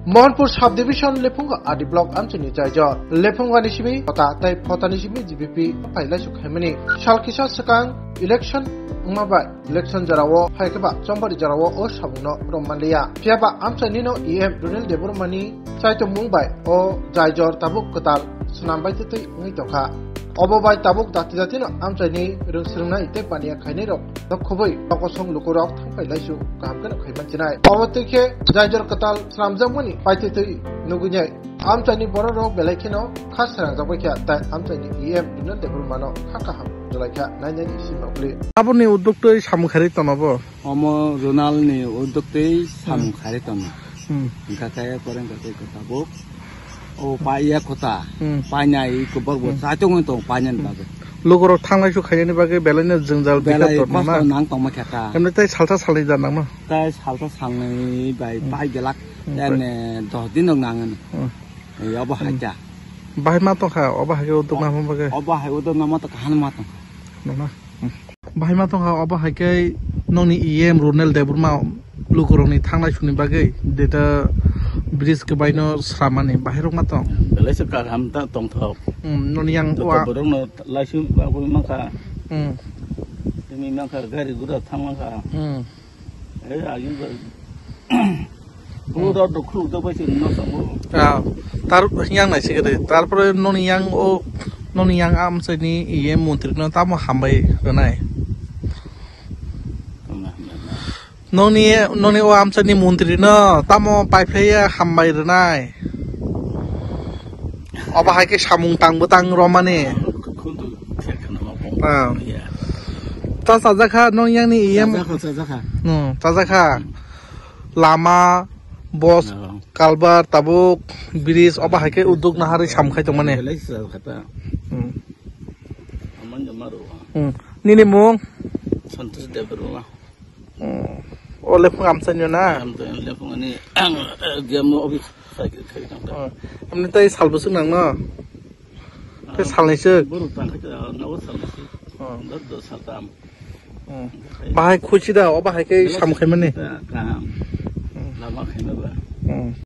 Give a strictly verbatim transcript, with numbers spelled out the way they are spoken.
Mohanpur subdivision Lephunga R D block amchaini Jaijor. Lephungani simi Phota tei Photani simi G B P phailaisu khaimani. Sal kisa swkang election wngma bai election jorao phaikhe ba Chombari jorao o samungno rommanliya. Phiyaba amchainino E M Runil Debbarmani chaitongmung bai o Jaijor tabuk kwtal swnam bai twtwi wngwi tongkha. Obo bai tabuk dati datino amchaini rwngsrwngnai tei paniya khainairok no khobwi nokosong lukurok thangpai laisu kaham kheno khai manchinai. Obo twi khe Jaijor kwtal swnamjakmani paitwi twi nugwinai amchaini bororok belai kheno kha srangjak bai kha, tai amchaini E M Runil Debbarmano kha kaham jolai kha nainani sima uli. Aboni udduk twi samung kharwi tono bo. Omo Runalni udduk twi samung kharwi tono. Hmm. Hwnkha khe koreng khe tei tabuk. O paiya kota. Hmm. Painai kubor bo Hmm. Chaitong tong painani bagwi. Lugurok thanglaisu khainani bagwi belaino jwngjal Belai bikha tongma kosto na. Nang tongma khe ta. Emni tei salsa salni jar nangno. Tai salsa salni bai Hmm. pai gelak. Hmm. Ene dos din rok nangani. Hmm. Obo Hmm. haikha. Bahai ma tongkha, obo haikhe udduk O-, nangma bagwi. Obo hai udduk nangma tongkha, hanma tongkha. Nangma. Hmm. Bahai ma tongkha, obo haikhe nokni E M Runel Debbarma lukurokni thanglai suni bagwi deta bridge kwbaino sramani bahairok ma tong. Belai se kaham ta tongthok. Hmm, nokni yang Joto wa- borokno laisu bagwi mankha. Hmm. Tini mankha gari gura thang mankha. Hmm. Eh, ayu ba. Hmm. Pura dokhlu da bai se no sango. Ah, tar yang nai sikade. Tarpore noni yang o, noni yang amsai ni iye montri no tamo hambai rwnai. Noni, noni o amsai ni montri no tamo paiphlaiya hambai rwnai. Obo hai khe samung tang bwtang romani. Khundu thek khana ma bong. Ah. Ya. Ta chajakha nong yang ni iyam. Chajakha, chajakha. Hmm, chajakha. Lama, bos, Oh. Kalbar, tabuk, bridge, obo hai khe udduk nahari samkhai tongmani. Belai chajakha ta. Hmm. Amang jama ro. Hmm. Nini mung? Santosh Debbarma. Hmm. O lephung amchaini na? Amchaini lephung ani ang, eh, game office sai khe khai tang ta. Hmm. Amni tai sal bwswk nang no? Tei salnai swk? Borok tang khe ta, nogo salnai swk. Hmm. Dor dor saltam. Hmm. Bahai khuchi da, o bahai khe sam khaimani. Kaham. Hmm. Lama khaima ba. Hmm.